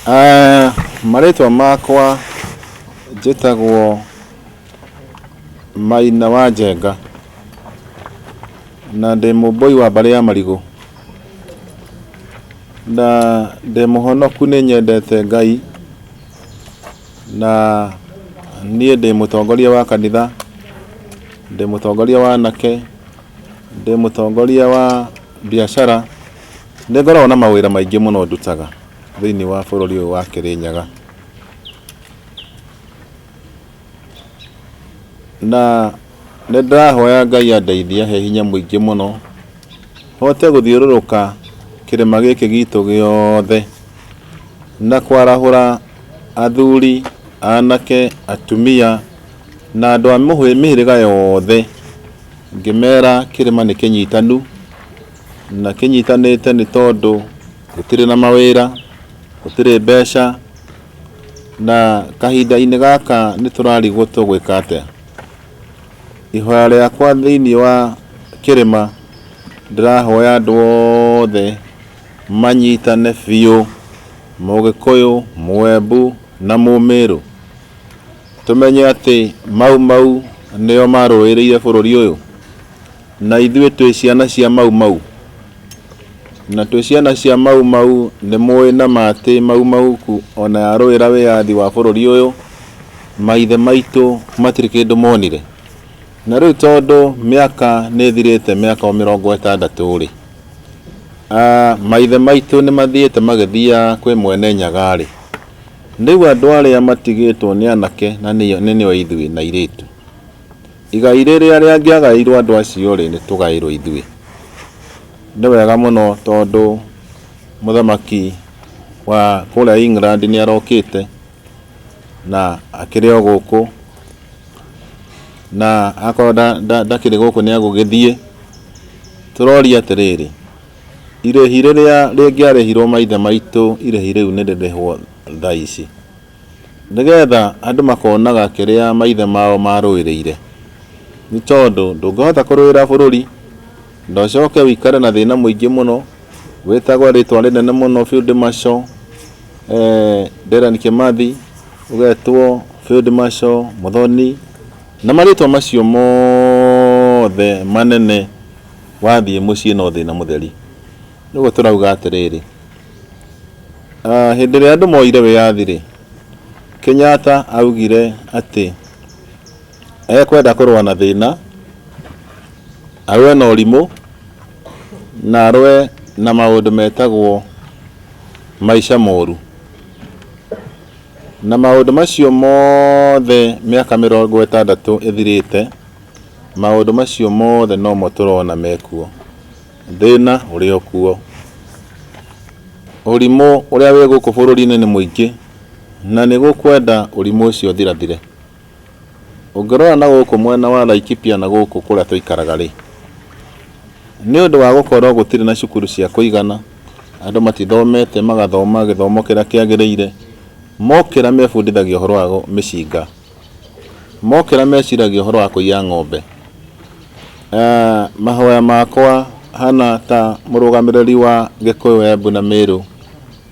Marĩtwa makwa njĩtagwo Maina wa Njenga na ndĩ mũmbũi wa mbarĩ ya Marigũ na ndĩ mũhonoku nĩ nyendete Ngai na niĩ ndĩ mũtongoria wa kanitha, ndĩ mũtongoria wa anake, ndĩ mũtongoria wa biacara, nĩ ngoragwo na mawĩra maingĩ mũno ndutaga thĩinĩ wa bũrũri ũyũ wa Kĩrĩnyaga. Na nĩ ndĩrahoya Ngai andeithie ahe hinya mũingĩ mũno, hote gũthiũrũrũka kĩrĩma gĩkĩ gitũ gĩothe, na kwarahũra athuri, anake, atumia na andũ a mĩhĩrĩga yothe, ngĩmera kĩrĩma nĩ kĩnyitanu, na kĩnyitanĩte nĩ tondũ gũtirĩ na mawĩra, gũtirĩ mbeca, na kahinda-inĩ gaka nĩ tũrarigwo tũgwĩka atĩa. Ihoya rĩakwa thĩinĩ wa kĩrĩma, ndĩrahoya andũ othe manyitane biũ, Mũgĩkũyũ, Mũembu na Mũmĩrũ. Tũmenye atĩ Mau Mau nĩo marũĩrĩire bũrũri ũyũ, na ithuĩ twĩ ciana cia Mau Mau. Na twĩ ciana cia Mau Mau nĩ mũĩ na ma atĩ Mau Mau ona yarũĩra wĩyathi wa bũrũri ũyũ, maithe maitũ matirĩ kĩndũ monire. Na rĩu tondũ mĩaka nĩ ĩthirĩte mĩaka o mĩrongo ĩtandatũ rĩ, maithe maitũ nĩ mathiĩte magĩthiaga kwĩ Mwene Nyaga rĩ, rĩu andũ arĩa matigĩtwo nĩ anake na nĩo ithuĩ na airĩtu, Igai rĩrĩa rĩangĩagaĩirwo andũ acio-rĩ, nĩ tũgaĩrwo ithuĩ. Nĩ wega mũno tondũ mũthamaki wa kũrĩa England nĩ arokĩte na akĩrĩ o gũkũ, na akorwo ndakĩrĩ gũkũ nĩ egũgĩthiĩ. Tũroria atĩrĩrĩ, irĩhi rĩrĩa rĩngĩarĩhirwo maithe maitũ, irĩhi rĩu nĩ rĩrĩhwo thaa ici? Nĩgetha andũ makonaga kĩrĩa maithe mao marũĩrĩire. Nĩ tondũ ndũngĩhota kũrũĩra bũrũri na ũcoke ũikare na thĩna mũingĩ mũno, wĩtagwo rĩtwa rĩnene mũno Field Marshal Dedan Kimathi, ũgetwo Field Marshal Muthoni, na marĩtwa macio mothe manene wathiĩ mũciĩ no thĩna mũtheri. Nĩguo tũrauga atĩrĩrĩ, Hĩndĩ ĩrĩa andũ moire wĩyathi-rĩ, Kenyatta augire atĩ ekwenda kũrũa na thĩna, arũe na ũrimũ, na arũe na maũndũ metagwo maica moru. Na maũndũ macio mothe mĩaka mĩrongo ĩtandatũ ĩthirĩte, maũndũ macio mothe nomo tũrona mekuo. Thĩna ũrĩ o kuo. Ũrimũ ũrĩa wĩ gũkũ bũrũri-inĩ nĩ mũingĩ na nĩ gũkwenda ũrimũ ũcio ũthirathire. Ũngĩrora na gũkũ mwena wa Laikipia na gũkũ kũrĩa tũikaraga rĩ, nĩ ũndũ wa gũkorwo gũtirĩ na cukuru cia kũigana, andũ matithomete magathoma gĩthomo kĩrĩa kĩagĩrĩire, mokĩra mebundithagia ũhoro wa mĩcinga. Mokĩra meciragia ũhoro wa kũiya ng'ombe. Mahoya makwa hana ta mũrũgamĩrĩri wa Gĩkũyũ, Embu na Mĩrũ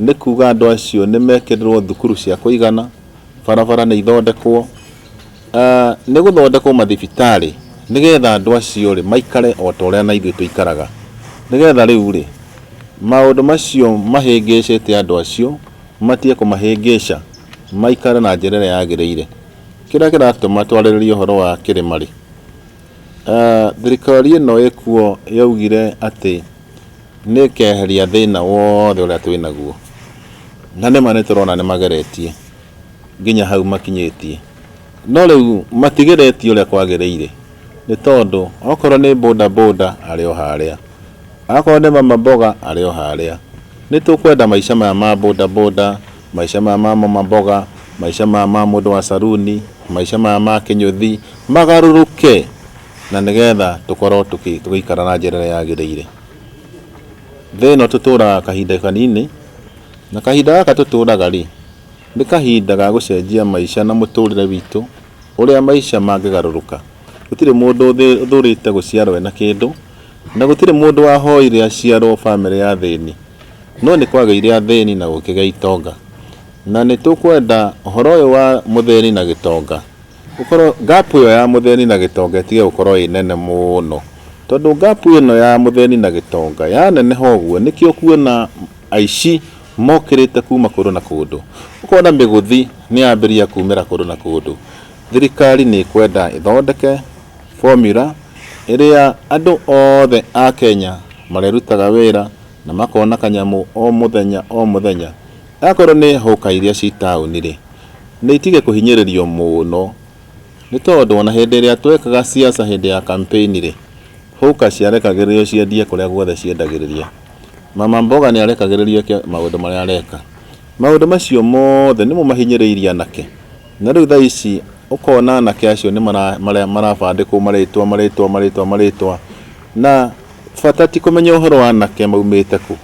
nĩ kuga andũ acio nĩ mekĩrĩrwo thukuru cia kũigana, barabara nĩ ithondekwo, nĩ gũthondekwo mathibitarĩ nĩgetha andũ acio rĩ maikare o ta ũrĩa na ithuĩ tũikaraga. Nĩgetha rĩu rĩ, maũndũ macio mahĩngĩcĩte andũ acio matige kũmahĩngĩca. Maikare na njĩra ĩrĩa yagĩrĩire. Kĩrĩa kĩratũma twarĩrĩrie ũhoro wa kĩrĩma-rĩ, thirikari ĩno ĩkuo yaugire atĩ nĩ ĩkeheria thĩna wothe ũrĩa twĩ naguo. Na nĩma nĩ tũrona nĩ mageretie nginya hau makinyĩtie. No rĩu matigeretie ũrĩa kwagĩrĩire nĩ tondũ okorwo nĩ boda boda arĩ o harĩa. Akorwo nĩ mama mboga arĩ o harĩa. Nĩ tũkwenda maica maya ma boda boda, maica maya ma mama mboga, maica maya ma mũndũ wa saruni, maica maya ma kĩnyũthi magarũrũke na nĩgetha tũkorwo tũgĩikara na njĩra ĩrĩa yagĩrĩire. Thĩ ĩno tũtũraga kahinda kanini, na kahinda gaka tũtũraga rĩ, nĩ kahinda ga gũcenjia maica na mũtũrĩre witũ ũrĩa maica mangĩgarũrũka. Gũtirĩ mũndũ ũthũrĩte gũciarwo ena kĩndũ, Na gũtirĩ mũndũ wahoire aciarwo famĩlĩ ya athĩni, no nĩ kwagĩire athĩni na gũkĩgĩa itonga. Na nĩ tũkwenda ũhoro ũyũ wa mũthĩni na gĩtonga ũkorwo gap ĩyo ya mũthĩni na gĩtonga ĩtige gũkorwo ĩ nene mũno, tondũ gap ĩno ya mũthĩni na gĩtonga yaneneha ũguo nĩkĩo ũkuona aici mokĩrĩte kuma kũndũ na kũndũ, ũkona mĩgũthi nĩ yambĩrĩria kumĩra kũndũ na kũndũ. Thirikari nĩ ĩkwenda ĩthondeke formula ĩrĩa andũ othe a Kenya marĩrutaga wĩra na makona kanyamũ o mũthenya o mũthenya. Akorwo nĩ hũka iria ci taũni rĩ, nĩ itige kũhinyĩrĩrio mũno, nĩ tondũ ona hĩndĩ ĩrĩa twekaga siasa hĩndĩ ya campaign rĩ, hũka ciarekagĩrĩrio ciendie kũrĩa guothe ciendagĩrĩria. Mama mboga nĩ arekagĩrĩrio eke maũndũ marĩa areka. Maũndũ macio mothe nĩmo mahinyĩrĩirie anake. Na rĩu thaa ici ũkona anake acio nĩ marabandĩkwo marĩtwa marĩtwa marĩtwa marĩtwa, na bata ti kũmenya ũhoro wa anake maumĩte kũ.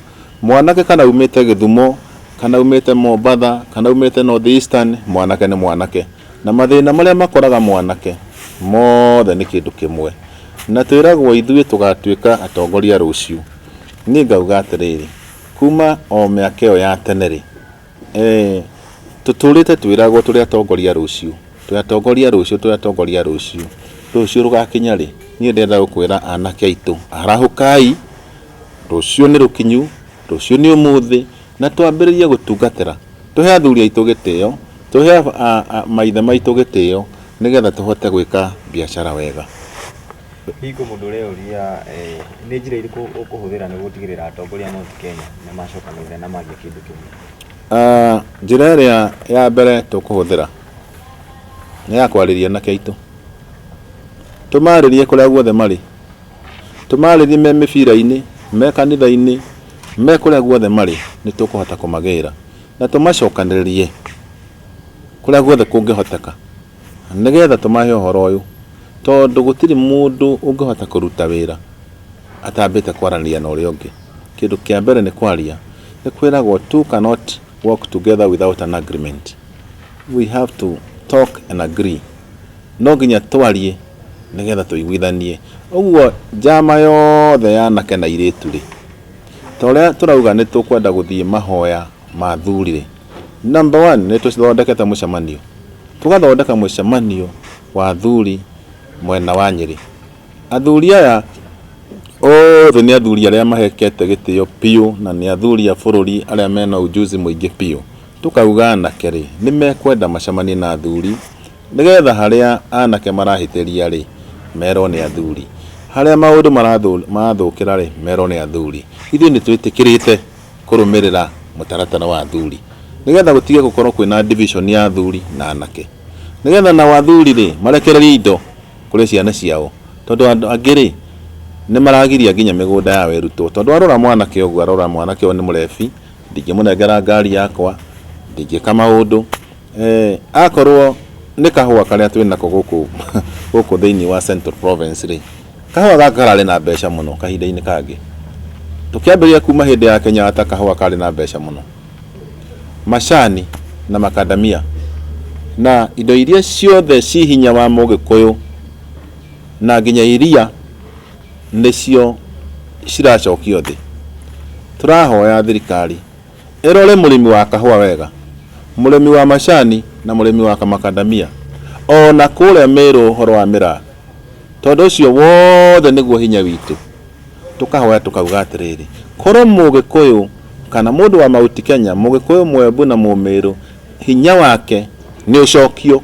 Mwanake kana aumĩte Gĩthumo, kana aumĩte Mombatha, kana aumĩte North Eastern, mwanake nĩ mwanake. Na mathĩna marĩa makoraga mwanake mothe nĩ kĩndũ kĩmwe. Na twĩragwo ithuĩ tũgatuĩka atongoria rũciũ. Niĩ ngauga atĩrĩrĩ, kuma o mĩaka ĩyo ya tene rĩ, tũtũrĩte twĩragwo tũrĩ atongoria rũciũ, twĩ atongoria rũciũ, twĩ atongoria rũciũ. Rũciũ rũgakinya rĩ? Niĩ ndĩrenda gũkwĩra anake aitũ, arahũkai, rũciũ nĩ rũkinyu, rũciũ nĩ ũmũthĩ, na twambĩrĩrie gũtungatĩra. Tũhe athuri aitũ gĩtĩo, tũhe maithe maitũ gĩtĩo, nĩgetha tũhote gwĩka biacara wega. Hihi kwĩ mũndũ ũreyũria nĩ njĩra irĩkũ ũkũhũthĩra nĩguo gũtigĩrĩra atongoria a Mount Kenya nĩ macokanĩrĩra na magĩa kĩndũ kĩmwe? Njĩra ĩrĩa ya mbere tũkũhũthĩra nĩ ya kwarĩria anake aitũ. Tũmarĩrie kũrĩa guothe marĩ, tũmarĩrie me mĩbira-inĩ, me kanitha-inĩ, me kũrĩa guothe marĩ, nĩ tũkũhota kũmagĩra na tũmacokanĩrĩrie kũrĩa guothe kũngĩhoteka nĩgetha tũmahe ũhoro ũyũ, tondũ gũtirĩ mũndũ ũngĩhota kũruta wĩra atambĩte kwaranĩria na ũrĩa ũngĩ. Kĩndũ kĩa mbere nĩ kwaria, nĩ kwĩragwo two cannot work together without an agreement. We have to talk and agree. No nginya twarie nĩgetha tũiguithanie. Ũguo njama yothe ya anake na airĩtu rĩ, ta ũrĩa tũrauga nĩ tũkwenda gũthiĩ mahoya ma athuri rĩ, number one nĩ tũthondekete mũcemanio. Tũgathondeka mũcemanio wa athuri mwena wa Nyĩrĩ. Athuri aya othe nĩ athuri arĩa mahekete gĩtĩo biũ na nĩ athuri a bũrũri arĩa mena ujuzi mũingĩ biũ. Tũkauga anake rĩ, nĩ mekwenda macemanie na athuri nĩgetha harĩa anake marahĩtĩria rĩ, merwo nĩ athuri. Harĩa maũndũ marathũkĩra rĩ, merwo nĩ athuri. Ithuĩ nĩ twĩtĩkĩrĩte kũrũmĩrĩra mũtaratara wa athuri nĩgetha gũtige gũkorwo kwĩna division ya athuri na anake. Nĩgetha nao athuri rĩ, marekererie indo kũrĩ ciana ciao, tondũ andũ angĩ rĩ, nĩ maragiria nginya mĩgũnda yao ĩrutwo. Tondũ arora mwanake ũguo arora mwanake ũyũ nĩ mũrebi, ndingĩmũnengera ngari yakwa, ndingĩka maũndũ. Akorwo nĩ kahũa karĩa twĩnako gũkũ gũkũ thĩinĩ wa Central Province rĩ, kahũa gaka kararĩ na mbeca mũno kahinda-inĩ kangĩ. Tũkĩambĩrĩria kuma hĩndĩ ya Kenyatta kahũa karĩ na mbeca mũno. Macani na makandamia na indo iria ciothe ci hinya wa mũgĩkũyũ na nginya iria nĩcio ciracokio thĩ. Tũrahoya thirikari ĩrore mũrĩmi wa kahũa wega, mũrĩmi wa macani na mũrĩmi wa makandamia, ona kũrĩa Mĩrũ ũhoro wa mĩraa, tondũ ũcio wothe nĩguo hinya witũ. Tũkahoya tũkauga atĩrĩrĩ, korwo mũgĩkũyũ kana mũndũ wa Mount Kenya, mũgĩkũyũ, mwembu na mũmĩrũ, hinya wake nĩ ũcokio,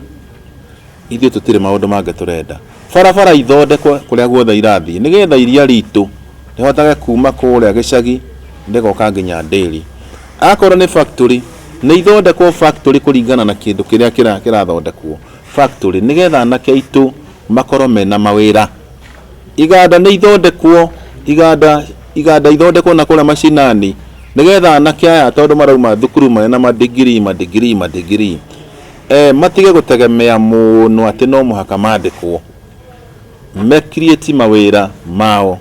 ithuĩ tũtirĩ maũndũ mangĩ tũrenda. Barabara ithondekwo kũrĩa guothe irathiĩ nĩgetha iria ritũ rĩhotage kuma kũrĩa gĩcagi rĩgoka nginya ndĩri. Akorwo nĩ factory, nĩ ithondekwo factory kũringana na kĩndũ kĩrĩa kĩrathondekwo factory, nĩgetha anake aitũ makorwo mena mawĩra. Iganda nĩ ithondekwo, iganda iganda ithondekwo na kũrĩa macinani, nĩgetha anake aya tondũ marauma thukuru mena madigiri madigiri madigiri, matige gũtegemea mũno atĩ no mũhaka mandĩkwo. Me create mawĩra mao.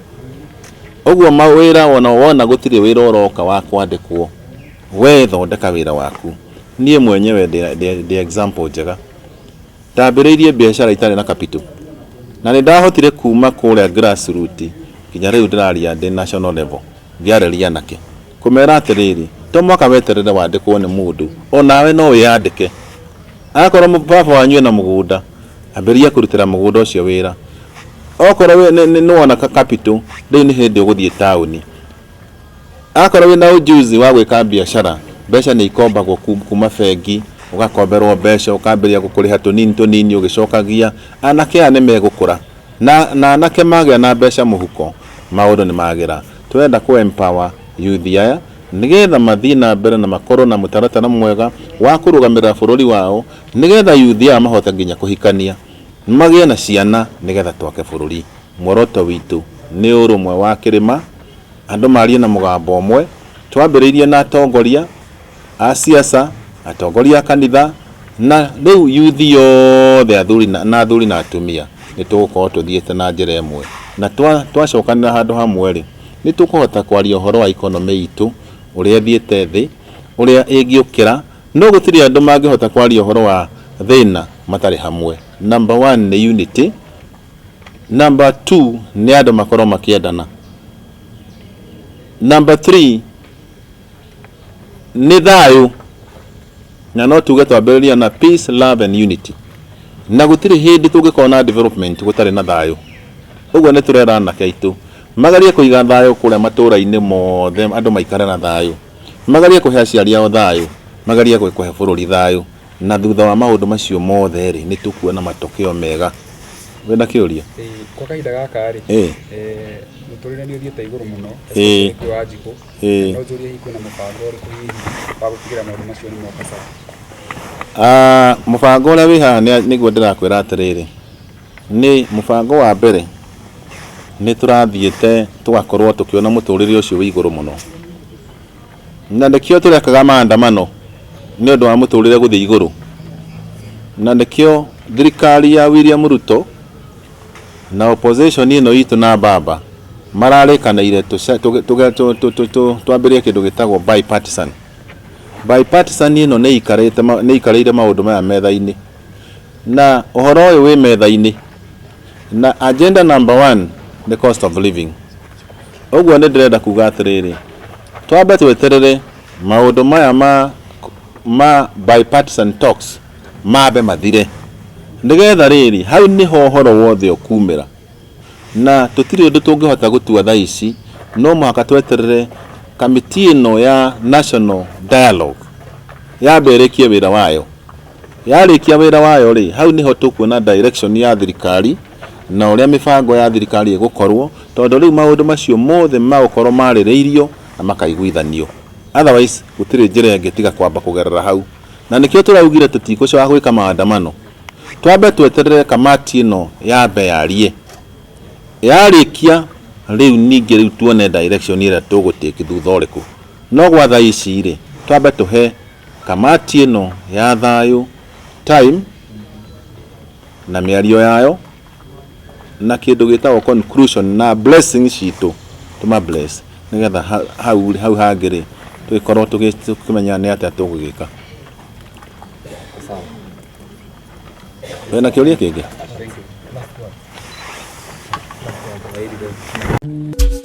Ũguo mawĩra ona wona gũtirĩ wĩra ũroka wa kwandĩkwo, we thondeka wĩra waku. Niĩ mwenyewe ndĩ example njega. Ndambĩrĩirie biacara itarĩ na capital na nĩ ndahotire kuma kũrĩa grassroot nginya rĩu ndĩraria ndĩ national level ngĩarĩria anake kũmera atĩrĩrĩ, To mũhaka weterere wandĩkwo nĩ mũndũ, o nawe no wĩyandĩke. Akorwo baba wanyu ena mũgũnda, ambĩrĩria kũrutĩra mũgũnda ũcio wĩra. Okorwo nĩ wona ka capital, rĩu nĩ hĩndĩ ũgũthiĩ taũni. Akorwo wĩna ujuzi wa gwĩka biacara, mbeca nĩ ikombagwo kuma bengi, ũgakomberwo mbeca ũkambĩrĩria kũrĩha tũnini tũnini ũgĩcokagia. Anake aya nĩ megũkũra. Na anake magĩa na mbeca mũhuko, maũndũ nĩ magĩra. Tũrenda kũ empower youth aya nĩgetha mathiĩ na mbere na makorwo na mũtaratara mwega wa kũrũgamĩrĩra bũrũri wao, nĩgetha youth aya mahote nginya kũhikania, magĩe na ciana nĩgetha twake bũrũri. Muoroto witũ nĩ ũrũmwe wa kĩrĩma, andũ marie na mũgambo ũmwe. Twambĩrĩirie na atongoria a siasa, atongoria a kanitha, na rĩu youth yothe athuri na athuri na atumia nĩ tũgũkorwo tũthiĩte na njĩra ĩmwe. Na twacokanĩra handũ hamwe rĩ, nĩ tũkũhota kwaria ũhoro wa economy itũ, ũrĩa ĩthiĩte thĩ, ũrĩa ĩngĩũkĩra, no gũtirĩ andũ mangĩhota kwaria ũhoro wa thĩna matarĩ hamwe. Number one nĩ unity, number two nĩ andũ makorwo makĩendana, number three nĩ thayũ, na no tuge twambĩrĩria na peace, love and unity. Na gũtirĩ hĩndĩ tũngĩkorwo na development gũtarĩ na thayũ. Ũguo nĩ tũrera anake aitũ magerie kũiga thayũ kũrĩa matũra-inĩ mothe, andũ maikare na thayũ, magerie kũhe aciari ao thayũ, magerie kũhe bũrũri thayũ, na thutha wa maũndũ macio mothe rĩ, nĩ tũkuona matokeo mega. Wĩna kĩũria? Ĩĩ, kwa kahinda gaka rĩ, mũtũrĩre nĩ ũthiĩte igũrũ mũno, especially kwĩ Wanjikũ. No njũrie hihi kwĩna mũbango ũrĩkũ hihi wa gũtigĩrĩra maũndũ macio nĩ moka sawa? Mũbango ũrĩa wĩ haha nĩguo ndĩrakwĩra atĩrĩrĩ, nĩ mũbango wa mbere nĩ tũrathiĩte tũgakorwo tũkĩona mũtũrĩre ũcio wĩ igũrũ mũno. Na nĩkĩo tũrekaga maandamano nĩ ũndũ wa mũtũrĩre gũthiĩ igũrũ. Na nĩkĩo thirikari ya William Ruto na opposition ĩno itũ na baba mararĩkanĩire twambĩrĩrie kĩndũ gĩtagwo bipartisan. Bipartisan ĩno nĩ ĩikarĩte nĩ ĩikarĩire maũndũ maya metha-inĩ. Na ũhoro ũyũ wĩ metha-inĩ. Na agenda number one nĩ cost of living. Ũguo nĩ ndĩrenda kuga atĩrĩrĩ, twambe tweterere maũndũ maya ma bipartisan talks mambe mathire. Nĩgetha rĩrĩ, hau nĩho ũhoro wothe ũkumĩra. Na tũtirĩ ũndũ tũngĩhota gũtua thaa ici, no mũhaka tweterere kamĩtĩ ĩno ya National Dialogue yambe ĩrĩkie wĩra wayo. Yarĩkia wĩra wayo rĩ, hau nĩho tũkuona direction ya thirikari na ũrĩa mĩbango ya thirikari ĩgũkorwo, tondũ rĩu maũndũ macio mothe magũkorwo marĩrĩirio na makaiguithanio. Otherwise gũtirĩ njĩra ĩngĩ tiga kwamba kũgerera hau. Na nĩkĩo tũraugire tũtigũcoka gwĩka maandamano. Twambe tweterere kamati ĩno yambe yarie. Yarĩkia rĩu ningĩ rĩu tuone direction ĩrĩa tũgũ take thutha ũrĩkũ. No gwa thaa ici rĩ, twambe tũhe kamati ĩno ya thayũ time na mĩario yayo na kĩndũ gĩtagwo conclusion na blessing citũ tũma bless nĩgetha hau hau hangĩ rĩ tũgĩkorwo tũkĩmenya nĩ atĩa tũgũgĩka. Sawa. Wĩna kĩũria kĩngĩ? Thank you. Last one. Last one.